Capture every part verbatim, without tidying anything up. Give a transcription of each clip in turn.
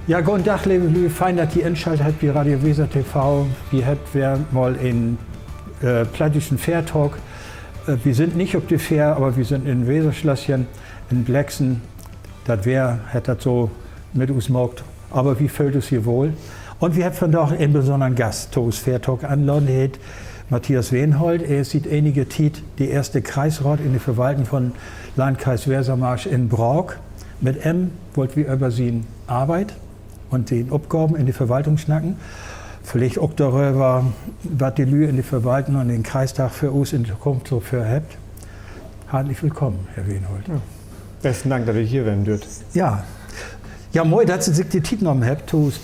Ja, goden Dag, leve Lüüd. Fein, dat ji inschalt hebbt bi Radio Weser T V. Wi hebbt weer mal en plattdüütschen Fährtalk. Wi sünd nich op de Fähr, aver wi sünd in Weserschlösschen in Blexen. Dat Weer hett dat so mit us maakt, aver wi föhlt us hier wohl. Un wi hebbt vandaag en besünnern Gast to us Fährtalk inladen. He heet Matthias Wenholt. He is siet enige Tiet de eerste Kreisraat in de Verwalten von Landkreis Wesermarsch in Braak. Mit em wüllt wi över sien Arbeit un sien Opgaven in de Verwaltung snacken. Villicht ok doröver, wat de Lüüd in de Verwalten un den Kreistag för us in de Tokunft so vörhebbt. Hartlich willkamen, Herr Wenholt. Besten Dank, dat ik hier ween dörv. Ja, moi, dat Se sik de Tiet nahmen hebbt, to us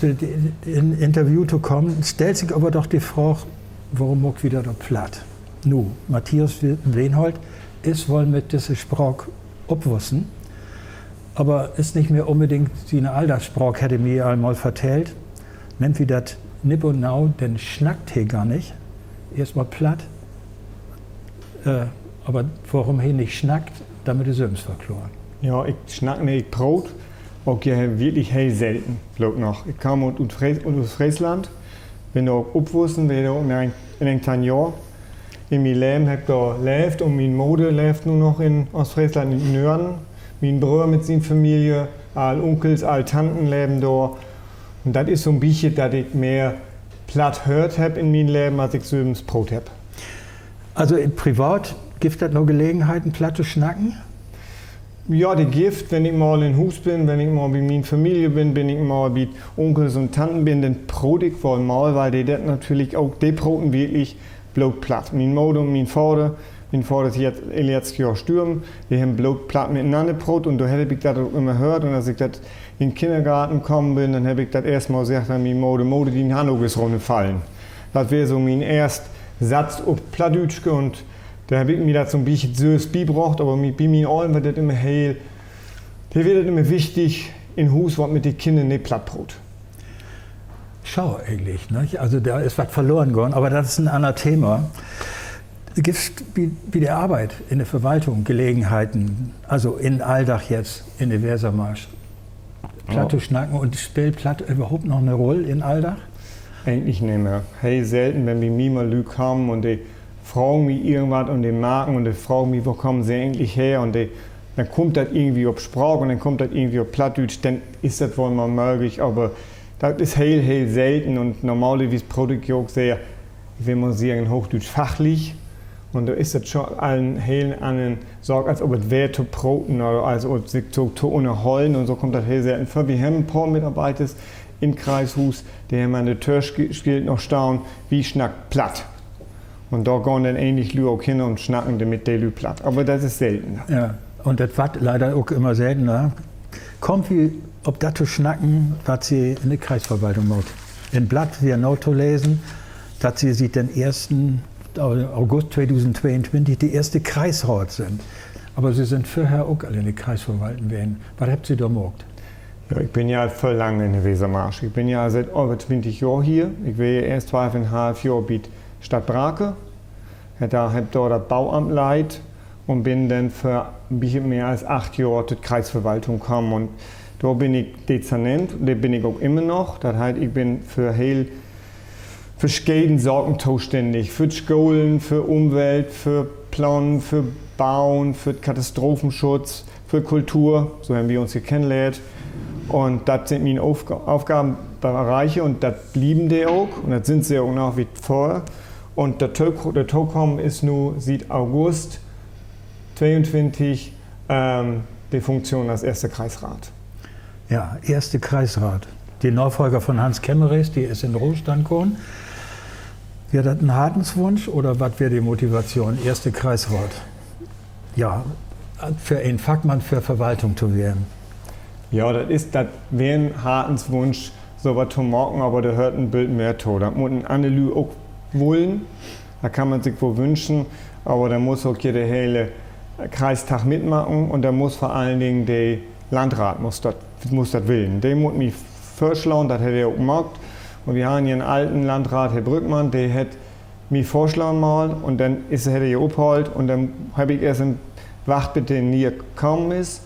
in Interview to kamen. Stellt sik aver doch de Fraag, worüm maakt wi dat op Platt? Nu, Matthias Wenholt is woll mit disse Spraak opwussen, aver is nich mehr unbedingt siene Alldagsspraak, hett he mi al mal vertellt. Nehmt wi dat nipp un nau, denn snackt he gor nich. Eerstmal Platt. Aver worüm he nich snackt, dat mutt he sülvst verkloren. Ja, ik snack nich, ik proot. Ok hier wirklich heel selten, bloots noch. Ik kaam ut, ut Freesland, bün dor ok opwussen, weer dor ok in en Johr in mien Leven, hebb dor leevt un mien Moder leevt nu noch in Oostfreesland, in Nörden. Mien Bröer mit sien Familie, all Unkels, all Tanten leven dor. Un dat is so 'n bietje, dat ik mehr Platt höört hebb in mien Leven, as ik sülvst proot hebb. Also privat gifft dat noch Gelegenheiten, Platt to snacken? Ja, de gifft, wenn ik mal in Huus bün, wenn ik mal bi mien Familie bün, wenn ik mal bi Unkels un Tanten bün, denn proot ik woll mal, wiel de dat natürlich ok, de proten wirklich bloot Platt. Mien Moder un mien Vader, mien Vader is nu letzt Johr storven, de hebben bloot Platt mitenanner proot un dor hebb ik dat ok ümmer höört. Un as ik dat in Kinnergarten kamen bün, denn hebb ik dat eerste Mal seggt an mien Moder: Moder, dien Handdook is runnerfallen. Dat weer so mien eerst Satz op Plattdüütsch un dor hebb ik mi dat so 'n bietje sülvst bibrocht, aver bi mien Ollen weer dat ümmer heel, de weer dat ümmer wichtig, in Huus ward mit de Kinner neet Platt proot. Schaad egentlich, nich? Also dor is wat verloren gahn, aver dat is en anner Thema. Gifft bi de Arbeit in de Verwaltung Gelegenheiten, also in Alldag jetzt in de Wesermarsch, Platt to snacken un speelt Platt överhaupt noch 'ne Rull in Alldag? Egentlich nich mehr. Heel selten, wenn bi mi mal Lüüd kamen un de fragen mi irgendwat un de marken un de fragen mi, wo kamen Se egentlich her? Un denn kummt dat irgendwie op Spraak un denn kummt dat irgendwie op Plattdüütsch, denn is dat woll mal mööglich, aver dat is heel, heel selten un normalerwies proot ik ja ok sehr, ik will mal seggen, hoochdüütsch fachlich. Un dor is dat schon al en heel anner Saak, as op dat Weer to proten oder as op sik to, to ünnerhollen. Un so kummt dat heel selten vör. Wi hebben en poor Mitarbeiters in Kreishuus, de hebben an de Döör Schild noch stahn: Wi snackt Platt. Un dor gahn denn egentlich Lüüd ok hen un snacken denn mit de Lüüd Platt. Aver dat is selten. Un dat warrt leider ok ümmer seltener. Kaamt wi op dat to snacken, wat Se in de Kreisverwaltung maakt. In Blatt weer na to lesen, dat Se siet den eersten August tweedusendtweeuntwintig de eerste Kreisraat sünd. Aver Se sünd vörher ok al in de Kreisverwaltung ween. Wat hebbt Se dor maakt? Ja, ik bün ja al völ langer in de Wesermarsch. Ik bün ja siet över twintig Johr hier. Ik weer eerst twalf un en half Johr bi Stadt Brake. Hebb dor dat Bauamt leidt un bün denn för bietje mehr as acht Johr to de Kreisverwaltung kamen. Un dor bün ik Dezernent, dat bün ik ok ümmer noch. Dat heet, ik bün för heel verscheden Saken tostännig. För Scholen, för Umwelt, för Planen, för Bauen, för Katastrophenschutz, för Kultur. So hebben wi uns ja kennenlehrt. Un dat sünd mien Aufgabenbereiche un dat blieven de ok. Un dat sünd se ok na wie vör. Un dorto kamen is nu siet August tweeuntwintig de Funktion as Eerste Kreisraat. Ja, Eerste Kreisraat. De Nafolger von Hans Kemmerich, de is in Ruhestand gahn. Weer dat en Hartenswunsch oder wat weer de Motivation, Eerste Kreisraat, ja, för en Fackmann för Verwaltung to weern? Ja, dat is, dat weer en Hartenswunsch, so wat to maken, aver dor höört en Bült mehr to. Dat mutten anner Lüüd ok wullen. Dat kann man sik woll wünschen, aver denn muss ok hier de hele Kreistag mitmaken un denn muss vör allen Dingen de Landraat, muss dat willen. De mutt mi vörslahn, dat hett he ok maakt. Un wi harrn hier en alten Landraat, Herr Brückmann, de hett mi vörslahn mal un denn is, hett he hier ophollt un denn heff ik eerst wacht, bit de Ne'e kamen is.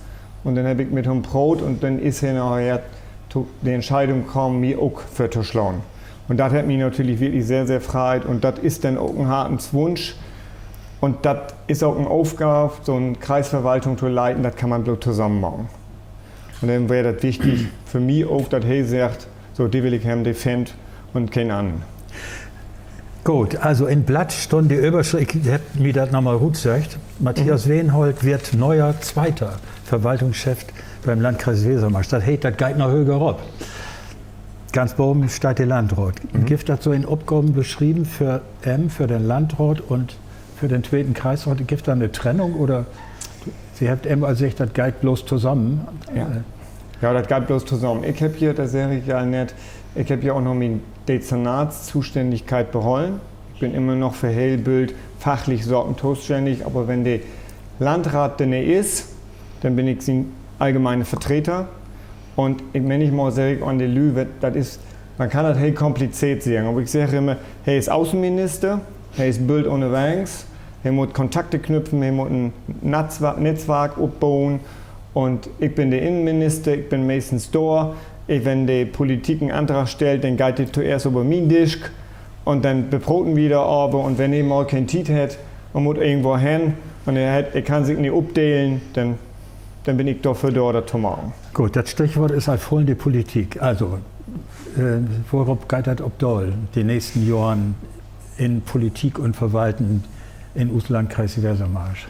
Un denn heff ik mit hum proot un denn is he naher de Entscheidung kamen, mi ok vörtoslahn. Un dat hett mi natürlich wirklich sehr, sehr freit. Un dat is denn ok en Hartenswunsch. Un dat is ok en Opgaav, so 'n Kreisverwaltung to leiten, dat kann man bloot tosamen maken. Un denn weer dat wichtig för mi ok, dat he seggt, so, de will ik hebben, de Fendt, un keen annern. Goot, also in Blatt stunn de Överschrift, ik hebb mi dat noch mal rutsöcht: Matthias Wenholt wird neuer zweiter Verwaltungschef beim Landkreis Wesermarsch. Dat heet, dat geiht noch höger op. Ganz baven steiht de Landraat. Gifft dat so in Opgaven beschreven för em, för den Landraat un för den tweten Kreisraat? Gifft dat 'ne Trennung oder Se hebbt immer seggt, dat geiht blots tosamen. Ja, dat geiht blots tosamen. Ik hebb hier, dat segg ik ja nett, ik hebb hier ok noch mien Dezernatszuständigkeit behollen. Ik bün immer noch för heel bült fachlich Saken tostännig, aver wenn de Landraat dor nich is, denn bün ik sien allgemeine Vertreter. Un ik, männichmal segg ik an de Lüüd, dat is, man kann dat heel komplizeert seggen, aver ik segg immer, he is Außenminister, he is bült ünnerwegens, he mutt Kontakte knüpfen, he mutt en Netzwa-, Netzwark opboen. Un ik bün de Innenminister, ik bün meestens dor. Ik, wenn de Politik en Andrag stellt, denn geiht de toeerst över mien Disch. Un denn beproten wi dor över. Un wenn he mal keen Tiet hett un mutt irgendwo hen un he hett, he kann sik nich opdelen, denn, denn bün ik dorför dor, dat to maken. Goot, dat Stichwoort is al fullen, de Politik. Also, äh, worop geiht dat op daal, de nächsten Johren in Politik un Verwalten in us Landkreis Wesermarsch?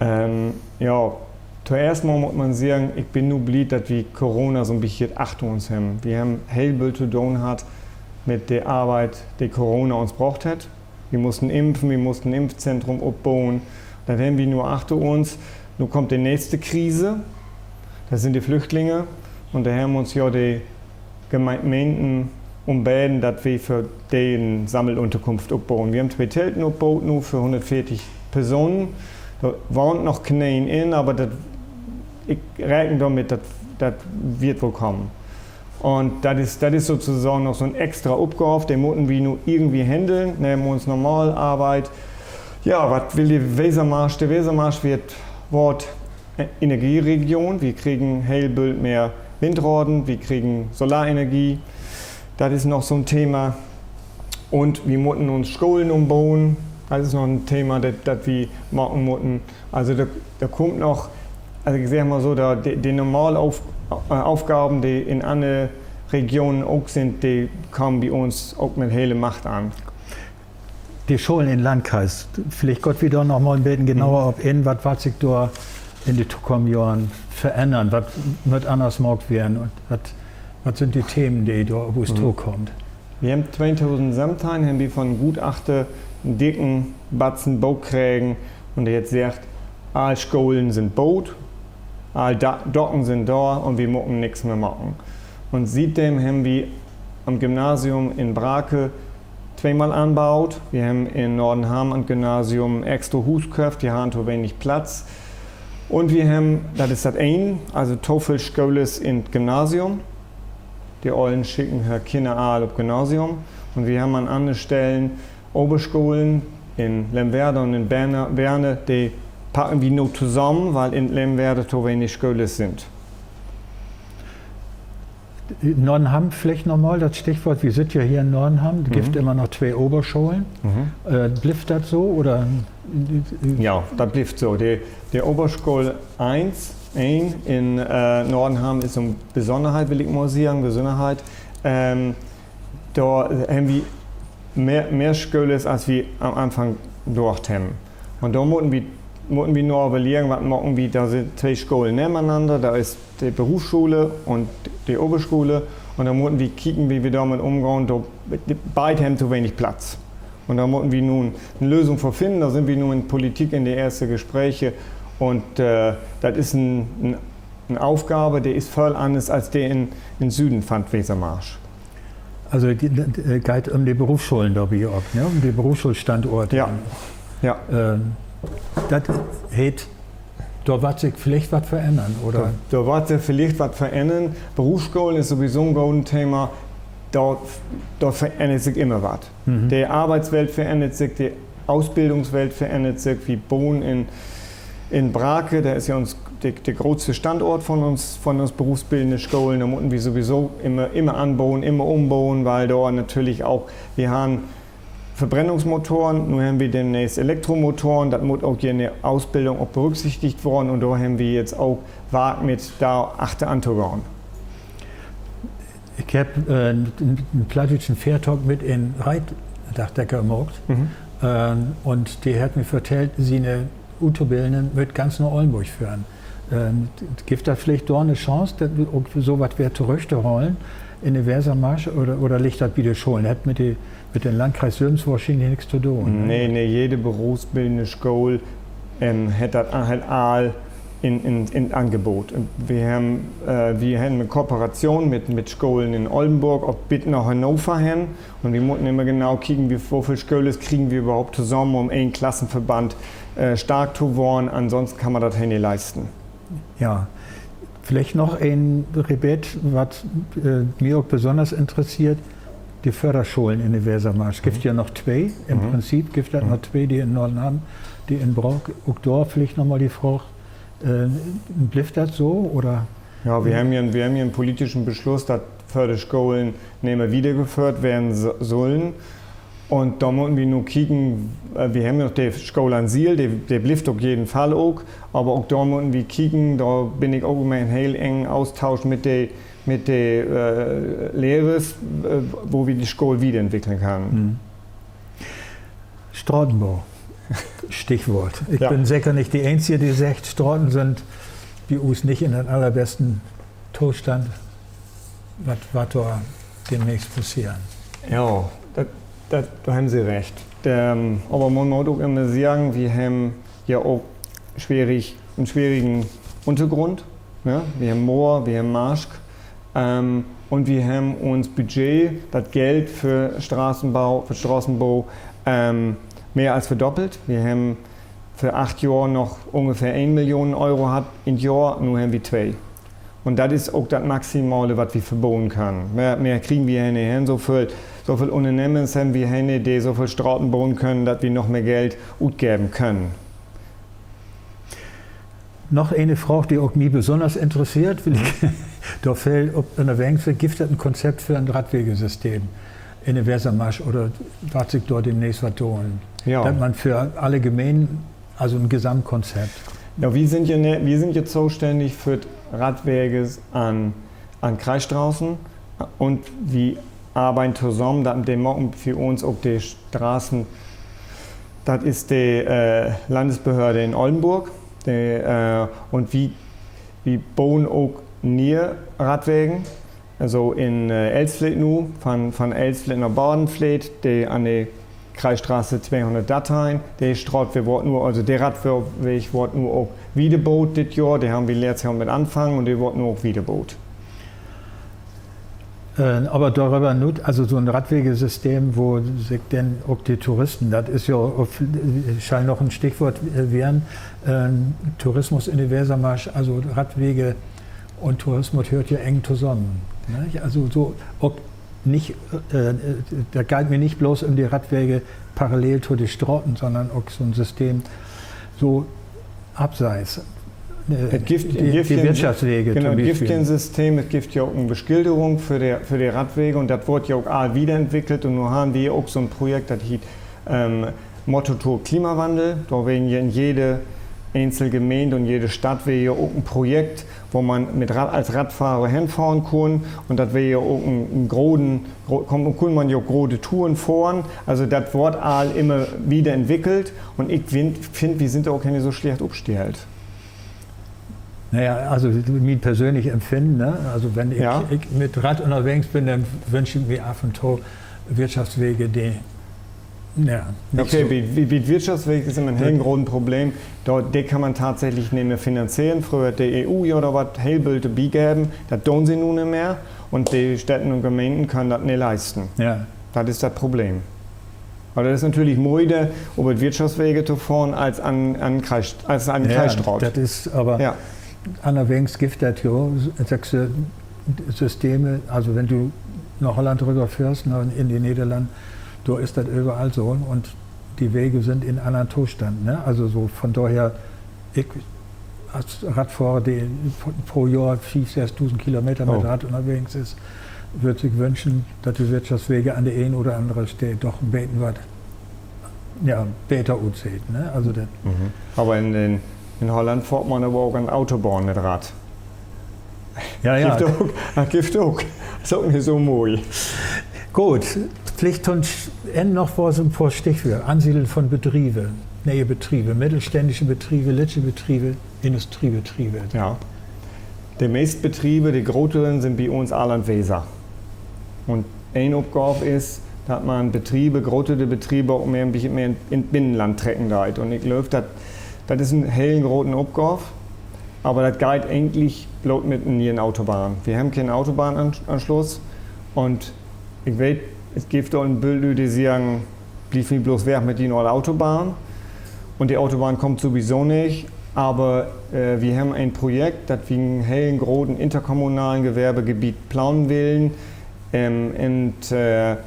Ähm, ja, toeerst mal mutt man seggen, ik bün nu bliet, dat wi Corona so'n beten achter uns hebben. Wi hebben heel veel to doon hatt mit de Arbeit, de Corona uns brocht hett. Wi mussen impfen, wi mussen Impfzentrum opboen. Dat hebben wi nu achter uns. Nu kummt de nächste Krise. Dat sünd de Flüchtlinge. Un dor hebben uns ja de Gemeenten um beden, dat wi för de en Sammelunterkunft opboen. Wi hebben twee Telten opboot nu för hunnertveertig Personen. Dor wahnt noch keen in, aver dat, ik reken dormit, dat, dat warrt woll kamen. Un dat is, dat is sotoseggen noch so'n extra Opgaav, de mutten wi nu irgendwie händeln, neven uns normal Arbeit. Ja, wat will de Wesermarsch? De Wesermarsch warrt, warrt, äh, Energieregion. Wi kriegen heel bült mehr Windraden, wi kriegen Solarenergie. Dat is noch so'n Thema. Un wi mutten uns Scholen umboen. Dat is noch en Thema, dat, dat wi maken mutten. Also dor, dor kummt noch, also ik segg mal so, dor, de, de normale Auf-, äh, Aufgaben, de in anner Regionen ok sünd, de kamen bi uns ok mit hele Macht an. De Scholen in Landkreis, villicht gaht wi dor noch mal en beten genauer op in, wat warrt sik dor in de tokamen Johren verännern, wat mutt anners maakt weern un wat, wat sünd de Themen, de dor op us tokaamt? Wi hebben tweedusend söventeihn hebben wi von Gutachter en dicken Batzen Book kregen un de hett seggt, all Scholen sünd boot, all Da-, Docken sünd dor un wi mutten nix mehr maken. Un sietdem hebben wi an't Gymnasium in Brake tweemal anbaut. Wi hebben in Nordenham an't Gymnasium extra Huus köfft, de harrn to wenig Platz. Un wi hebben, dat is dat een, also to veel Schölers in't Gymnasium. De Ollen schicken hör Kinner all op Gymnasium. Un wi hebben an anner Stellen Oberscholen in Lemwerder un in Berne, Berne, de packen wi nu tosamen, wiel in Lemwerder to wenig Schölers sünd. Nordenham villicht noch mal dat Stichwoort. Wi sitt ja hier in Nordenham. Gifft immer noch twee Oberscholen. Äh, blifft dat so, oder? Ja, dat blifft so. De, de Oberschool eens, een in, äh, Nordenham is so'n Besonnerheit, will ik mal seggen, Besonnerheit. Ähm, dor hebben wi mehr, mehr Schölers, as wi an'n Anfang docht hebben. Un dor mutten wi, mutten wi nu överleggen, wat maken wi, dor sünd twee Scholen nevenanner, dor is de Berufsschole un de Oberschole. Un dor mutten wi kieken, wo wi dormit umgahn. Dor, beid hebben to wenig Platz. Un dor mutten wi nu en Lösung för finnen. Dor sünd wi nu in Politik in de eerste Gespräche. Un, äh, dat is en, en, en Aufgabe, de is völl anners as de in, in Süden von't Wesermarsch. Also, de, de, äh, geiht üm de Berufsscholen dorbi ok, ne? Üm de Berufsschoolstandoorte. Ja. Ja. Ähm, dat heet, dor warrt sik villicht wat verännern, oder? Dor, dor warrt sik villicht wat verännern. Berufsscholen is sowieso en groten Thema. Dor, dor verännert sik immer wat. De Arbeitswelt verännert sik, de Ausbildungswelt verännert sik. Wi boen in, in Brake, dor is ja uns de, de grootste Standoort von uns, von uns berufsbildende Scholen. Dor mutten wi sowieso immer, immer anboen, immer umboen, wiel dor natürlich ok, wi harrn Verbrennungsmotoren, nu hebbt wi demnächst Elektromotoren, dat mutt ok hier in de Ausbildung ok berücksichtigt worrn un dor hebbt wi jetzt ok Wark mit, dor achter antogahn. Ik hebb en plattdüütschen Fährtalk mit en Reitdachdecker maakt, un de hett mi vertellt, siene Utbillenden mööt ganz na Ollnborg föhren. Gifft dat villicht dor 'ne Chance, dat ok so wat weer torüchtoholen in de Wesermarsch, oder liggt dat bi de Scholen? Hett mit den Landkreis sülvst wohrschienlich nix to doon, ne? Nee, nee, jede berufsbildende School hett dat, hett all in, in, in Angebot. Wi hebbt, wi hebbt 'ne Kooperation mit, mit Scholen in Ollnborg, ok bit na Hannover hen. Un wi mutten immer genau kieken, wo, wo veel Schölers kriegen wi överhaupt tosamen, um en Klassenverband stark to worrn. Ansonsten kann man dat hier nich leisten. Ja, villicht noch en Rebeet, wat mi ok besünners interesseert, de Förderscholen in de Wesermarsch. Gifft ja noch twee. In Prinzip gifft dat noch twee, de in Norden hebbt, de in Braak. Ok dor villicht noch mal de Fraag, blifft dat so, oder? Ja, wi hebbt hier, wi hebbt hier en politischen Besluss, dat Förderscholen never wiedergeföhrt weern sullen. Un dor mutten wi nu kieken, wi hebbt noch de School an Siel, de, de blifft op jeden Fall ok. Aver ok dor mutten wi kieken, dor bün ik ok immer in heel engen Austausch mit de, mit de Lehrers, wo wi de School wiederentwickeln kann. Stratenbau. Stichwoort. Ik bün seker nich de Eenzige, de seggt, Straten sünd bi us nich in den allerbesten Tostand. Wat warrt dor demnächst passeren? Ja, dat, dat, dor hebbt Se recht. Aver man mutt ok immer seggen, wi hebbt ja ok en schwierigen Ünnergrund, ne? Wi hebbt Moor, wi hebbt Marsch. Un wi hebbt uns Budget, dat Geld för Straßenbau, för Straßenbau, mehr as verdoppelt. Wi hebbt vör acht Johr noch ungefähr een Million Euro hatt in't Johr, nu hebbt wi twee. Un dat is ok dat Maximale, wat wi verboen köönt. Mehr, mehr kriegen wi hier nich hen. So veel, so veel Ünnernehmens hebbt wi hier nich, de so veel Straten boen köönt, dat wi noch mehr Geld utgeven köönt. Noch ene Fraag, de ok mi besünners interesseert, wiel ik dor veel op ünnerwegens bün: Gifft dat en Konzept för en Radwegesystem in de Wesermarsch oder warrt sik dor demnächst wat doon? Dat man för alle Gemeenen, also en Gesamtkonzept. Ja, wi sünd ja, wi sünd ja tostännig för Radweges an, an Kreisstraßen un wi arbeiden tosamen, dat, de maken för uns ok de Straßen, dat is de Landesbehörde in Ollenborg. Un wi, wi boen ok ne'e Radwegen, also in Elsfleth nu, van, van Elsfleth na Badenfleth, de an de Kreisstraße tweehunnertdörteihn, de Straat, de word nu, also de Radweg word nu ok wiederboot dit Johr, de hebbt wi letzt Johr mit anfangen un de word nu ok wiederboot. Aver doröver nut, also so'n Radwegesystem, wo sik denn ok de Touristen, dat is ja, schall noch en Stichwoort weern, Tourismus in de Wesermarsch, also Radwege un Tourismus höört ja eng tosamen, ne? Also so ok nich, dat geiht mi nich blots üm de Radwege parallel to de Straten, sonnern ok so'n System so abseits, de Wirtschaftswege, genau, gifft keen System, et gifft ja ok en Beschilderung för de, för de Radwege un dat word ja ok all wiederentwickelt un nu harrn wi ok so'n Projekt, dat heet Motortour Klimawandel. Dor weer ja in jede eenzel Gemeend un jede Stadt weer ja ok en Projekt, wo man mit Rad, as Radfahrer henfahren kunn. Un dat weer ja ok en, en groten, kunn man ja ok grote Touren fahren. Also dat word all immer wiederentwickelt. Un ik finn, wi sünd dor ok nich so slecht opstellt. Na ja, also mien persönlich Empfinden, ne? Also wenn ik, ik mit Rad ünnerwegens bün, denn wünsch ik mi af un to Wirtschaftswege, de, ja, okay, bi, bi Wirtschaftswege is immer en heel groten Problem. Dor, de kann man tatsächlich nich mehr finanzieren. Fröher hett de E U ja dor wat heel Bült bigeven. Dat doon se nu nich mehr. Un de Städten un Gemeenden köönt dat nich leisten. Dat is dat Problem. Aver dat is natürlich moier, op de Wirtschaftswege to fahren, as an, an Kreis-, as an Kreisstraat. Dat is aver, annerwegens gifft dat jo sülke Systeme, also wenn du na Holland röver föhrst, na, in de Nedderlannen, dor is dat överall so. Un de Wege sünd in annern Tostand, ne? Also so von dorher, ik as Radfohrer, de pro Johr fief-, sessdusend Kilometer mit Rad ünnerwegens is, wöör sik wünschen, dat de Wirtschaftswege an de een oder annere Steed doch en beten wat, ja, beter utseht, ne? Also dat Aver in, in, in Holland fohrt man aver ok an Autobahn mit Rad. Ja, ja. Gifft ok, dat gifft ok. Is ok nich so moi. Goot, villicht to'n Enn noch mal so 'n poor Stichwöör. Ansiedeln von Bedrieve, ne'e Bedrieve, middelständische Bedrieve, lüttje Bedrieve, Industriebedrieve. Ja. De meest Bedrieve, de groteren, sünd bi uns all an 't Weser. Un een Opgaav is, dat man Bedrieve, grotere Bedrieve ok mehr, en beten mehr in, in 't Binnenland trecken deit. Un ik glööv, dat, dat is en heel groten Opgaav. Aver dat geiht egentlich bloot mit en ne'en Autobahn. Wi hebben keen Autobahnanschluss. Un ik weet, dat gifft dor en Bült Lüüd, de seggen: Bliev mi bloots weg mit dien olle Autobahn. Un de Autobahn kummt sowieso nich. Aver wi hebben en Projekt, dat wi en helen groten interkommunalen Gewerbegebiet planen willen, in,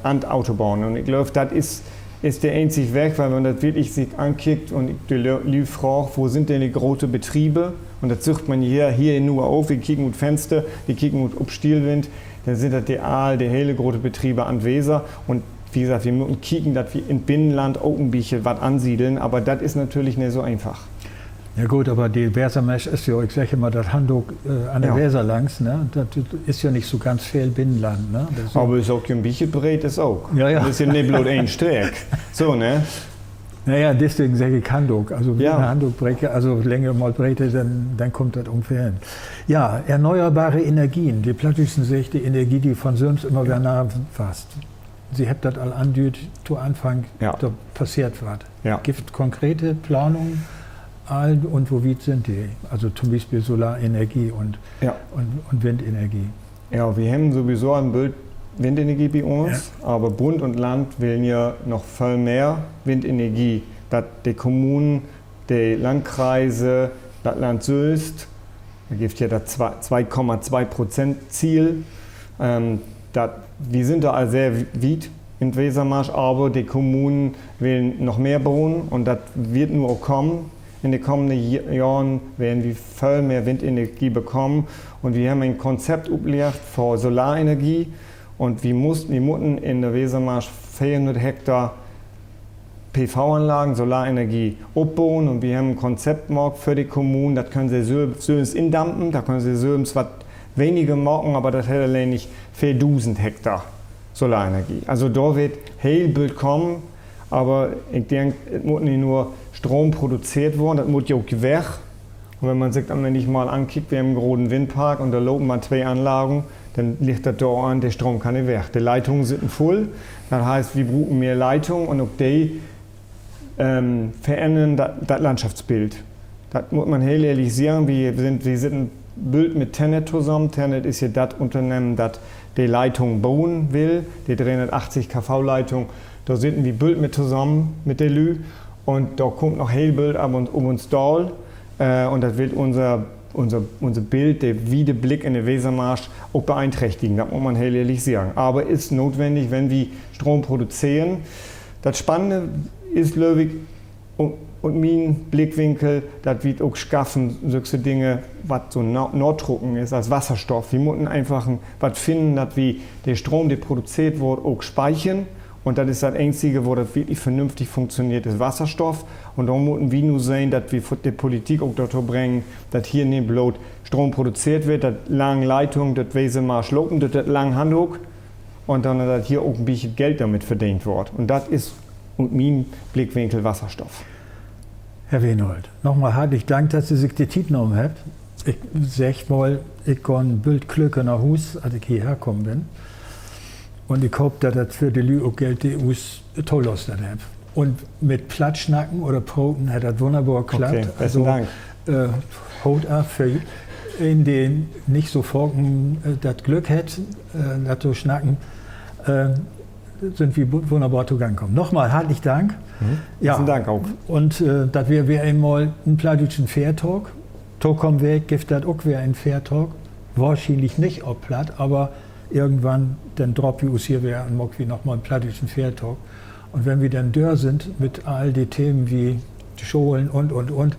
an 't Autobahn. Un ik glööv, dat is, is de eenzig Weg, wiel wenn man dat wirklich sik ankiekt un de Lü-, Lüüd fraagt: Wo sünd denn de grote Bedrieve? Un dat süht man hier, hier nu ok, wi kieken ut 't Fenster, wi kieken ut op Steelwind, denn sünd dat de all, de hele grote Bedrieve an 't Weser. Un as seggt, wi mutten kieken, dat wi in 't Binnenland ok en beten wat ansiedeln, aver dat is natürlich nich so eenfach. Ja goot, aver de Wesermarsch is ja, ik segg immer, dat Handdook an de Weser langs, ne? Dat is ja nich so ganz veel Binnenland, ne? Aver is ok en beten breet, is ok. Ja, ja. Is ja nich bloot een Streck. So, ne? Na ja, deswegen segg ik Handdook. Also, wie 'ne Handdookbreek, also länger mal breet, denn, denn kummt dat ungefähr hen. Ja, erneuerbare Energien. De Plattdüütschen seggt, de Energie, de von sülvst immer wedder nahwasst. Se hebbt dat al andüüdt, to Anfang, dor passeert wat. Gifft konkrete Planungen al un wo wiet sünd de? Also to'n Bispeel Solarenergie un, un Windenergie. Ja, wi hebben sowieso en Bült Windenergie bi uns, aver Bund un Land willen ja noch veel mehr Windenergie, dat de Kommunen, de Landkreise, dat Land sülvst, dor gifft ja dat twee Komma twee Prozent Ziel, dat, wi sünd dor al sehr wiet in 't Wesermarsch, aver de Kommunen willen noch mehr boen un dat warrt nu ok kamen. In de kamen Johren warrt wi veel mehr Windenergie bekamen. Un wi hebben en Konzept oplegt för Solarenergie. Un wi mutten in de Wesermarsch veerhunnert Hektar P-V-Anlagen, Solarenergie, opboen. Un wi hebben en Konzept maakt för de Kommunen, dat köönt se sülvst indampen, dor köönt se sülvst wat weniger maken, aver dat hett alleen nich veerdusend Hektar Solarenergie. Also dor warrt heel bült kamen, aver ik denk, et mutt nich nur Stroom produzeert worrn, dat mutt ja ok weg. Un wenn man sik dat mal ankiekt, wi hebben en groten Windpark un dor lopen man twee Anlagen, denn liggt dat dor an, de Stroom kann nich weg. De Leitungen sitten vull, dat heet, wi bruken mehr Leitung un ok de verännern dat Landschaftsbild. Dat mutt man heel ehrlich seggen. Wi sitten bült mit Tennet tosamen. Tennet is ja dat Ünnernehmen, dat de Leitung boen will, de dreehunnertachtzig K-V-Leitung. Dor sitten wi bült mit tosamen mit de Lüüd. Un dor kummt noch heel bült op uns daal. Un dat will unse Bild, de wiede Blick in de Wesermarsch ok beeinträchtigen. Dat mutt man heel ehrlich seggen. Aver is notwendig, wenn wi Stroom produzeren. Dat Spannende is, glööv ik, ut mien Blickwinkel, dat wi 't ok schaffen, sükse Dinge, wat so natrucken is as Wasserstoff. Wi mutten eenfach wat finnen, dat wi de Stroom, de produzeert warrt, ok speichern. Un dat is dat Eenzige, wo dat wirklich vernünftig funktioneert, is Wasserstoff. Un dor mutten wi nu sehn, dat wi de Politik ok dorto brengen, dat hier nich bloot Stroom produzeert warrt, dat lang Leitung dör 't Wesermarsch lopen, dat, dat lang Handdook. Un denn, dat hier ok en beten Geld dormit verdeent warrt. Un dat is ut mien Blickwinkel Wasserstoff. Herr Wenold, nochmal hartlich Dank, dat Se sik de Tiet nahmen hebbt. Ik segg mal, ik gah bült klöker na Huus, as ik hierher kamen bün. Un ik hoop, dat dat för de Lüüd ok gellt, de us tolustert hebbt. Un mit Platt snacken oder proten hett dat wunnerbor klappt. Also, Hoot af för een, de nich so faken dat Glück hett, dat to snacken, sünd wi wunnerbor togang kamen. Nochmal hartlich Dank. Un dat weer weer eenmal en plattdüütschen Fährtalk. Tokamen Week gifft dat ok weer en Fährtalk. Wohrschienlich nich op Platt, aver irgendwann, denn draapt wi us hier weer un maakt wi nochmal en plattdüütschen Fährtalk. Un wenn wi denn dör sünd mit all de Themen as Scholen un, un, un,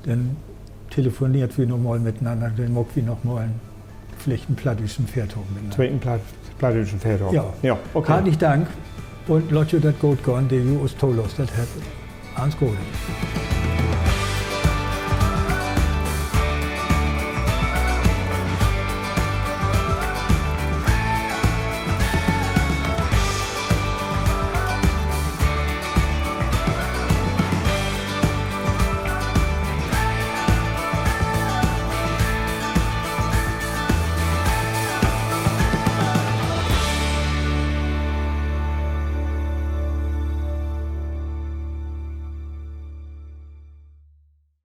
denn telefoneert wi noch mal mitenanner, denn maakt wi noch mal en, villicht en plattdüütschen Fährtalk mitenanner. Tweeten Platt-, plattdüütschen Fährtalk. Ja. Ja, okay. Hartlich Dank un laat jo dat goot gahn, de jo us toloostert hebbt. Allens Gode.